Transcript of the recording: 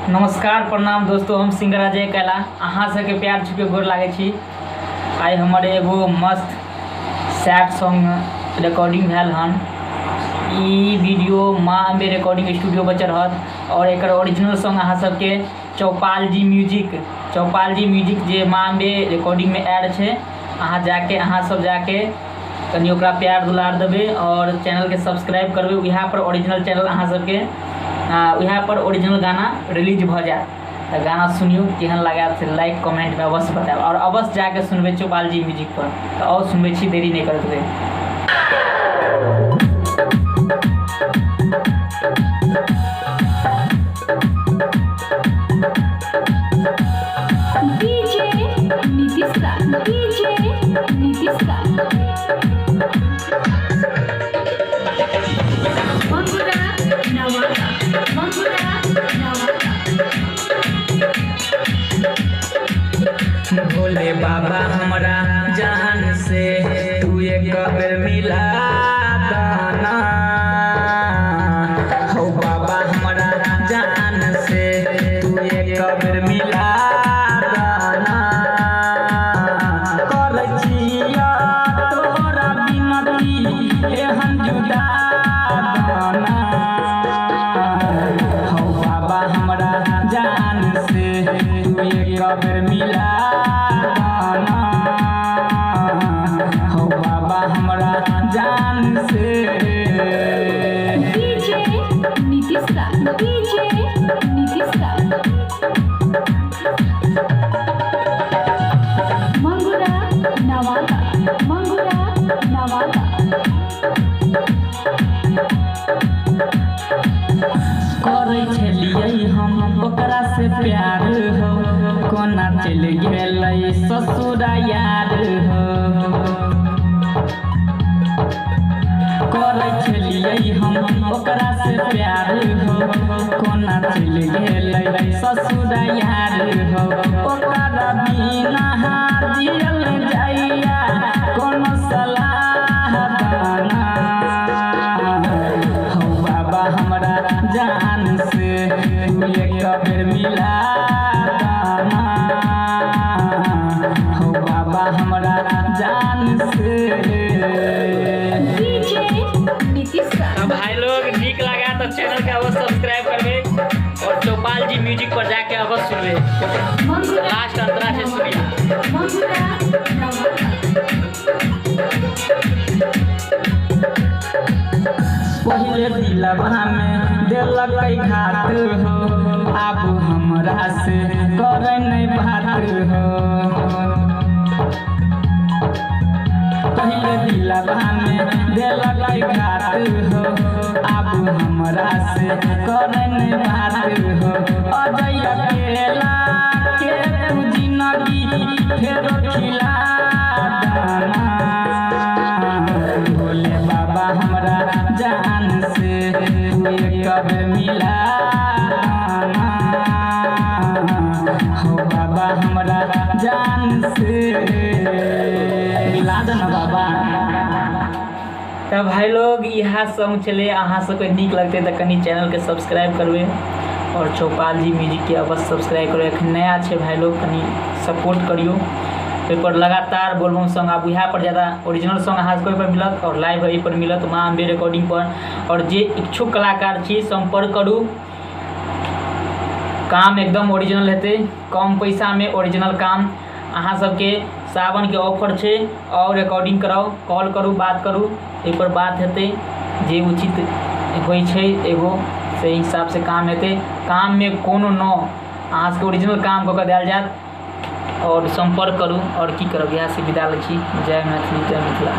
नमस्कार प्रणाम दोस्तों, हम सिंगर अजय कैला अहाँ सबके प्यार छुके गोर लागै छी। आइ हमर एगो मस्त सैड सॉन्ग रिकॉर्डिंग भेल हन। ई वीडियो माँ अम्बे रिकॉर्डिंग स्टूडियो पर चढ़त और एकर ओरिजिनल सॉन्ग अहाँ सबके चौपाल जी म्यूजिक, चौपाल जी म्यूजिक जे माँ अम्बे रिकॉर्डिंग में ऐड छै, अहाँ जाके अहाँ सब जाके कनि ओकरा प्यार दुलार देबै और चैनल के सब्सक्राइब करबै। उएह पर ओरिजिनल चैनल अहाँ सबके उएह पर ओरिजिनल गाना रिलीज भऽ जायत। तऽ गाना सुनियौ, केहन लागत से लाइक कमेंट में अवश्य बतायब और अवश्य जाके सुनबै चौपाल जी म्यूजिक पर। तऽ आओर सुनबै छी, देरी नहि करैत हुए। डीजे नीतीश दा, डीजे नीतीश दा, मंगुरा नवादा, मंगुरा नवादा। भोले बाबा हमरा जान से तू एक बेर मिला दाना। हो बाबा हमरा जान से तू एक बेर मिला दाना। करै छिया तोरा विनती एहन जुदा दाना। हो बाबा हमरा जान से तू एक बेर मिला दाना। हो बाबा हमरा जान से। डीजे नीतीश दा, डीजे नीतीश दा, मंगुरा नवादा, मंगुरा नवादा। करै छलियै हम ओकरा से प्यार हो, कोना चलि गेलै ससुरा यार हो। करै छलियै हम ओकरा से प्यार हो, कोना चलि गेलै ससुरा यार हो। ओकरा बिना जियल जाइया कोनो सलाह दाना। हो बाबा हमरा जान से तू एक बेर मिला दाना। हो बाबा हमरा जान से। डीजे नीतीश दा। तो भाई लोग नीक लगा तो चैनल के अवश्य सब्सक्राइब करबे और चौपाल जी म्यूजिक पर जाके अवश्य सुनबे। मंगुरा लास्ट अंतरा से सुनिए। मंगुरा नवादा। पहिले दिलवा में देलकै घात हो, आब हमरा से करै नहि बात हो। पहिले दिलवा में देलकै घात हो, आब हमरा से करै नहि बात हो। अजय अकेला के तू जिनगी फेरो खिला दाना। भोले बाबा हमरा जान से तू एक बेर मिला दाना। हो बाबा हमरा जान से मिला देना बाबा। तऽ भाई लोग इएह सॉन्ग छलै। अहाँ सबके नीक लगतै तऽ कनि चैनलके सब्सक्राइब करबै और चौपाल जी म्यूजिक के अवश्य सब्सक्राइब करबै। एखन नया छै भाई लोग, कनि सपोर्ट करियौ। ओहिपर लगातार बोलबम सॉन्ग आब उएह पर ज्यादा ओरिजिनल सॉन्ग अहाँ सबके ओहिपर मिलत और लाइव एहिपर मिलत माँ अम्बे रिकॉर्डिंग पर। और जे इच्छुक कलाकार छी सम्पर्क करू, काम एकदम ओरिजिनल हेतै, कम पैसामे ओरिजिनल काम। अहाँ सबके सावनके ऑफर छै और रिकॉर्डिंग कराउ, कॉल करू, बात करू, एहिपर बात हेतै जे उचित होइ छै एगो से हिसाबसँ काम हेतै। काममे कोनो न अहाँ सबके ओरिजिनल काम कऽ कऽ देल जायत। और सम्पर्क करू और की करब, इएहसँ विदा लै छी। जय मैथिली, जय मिथिला।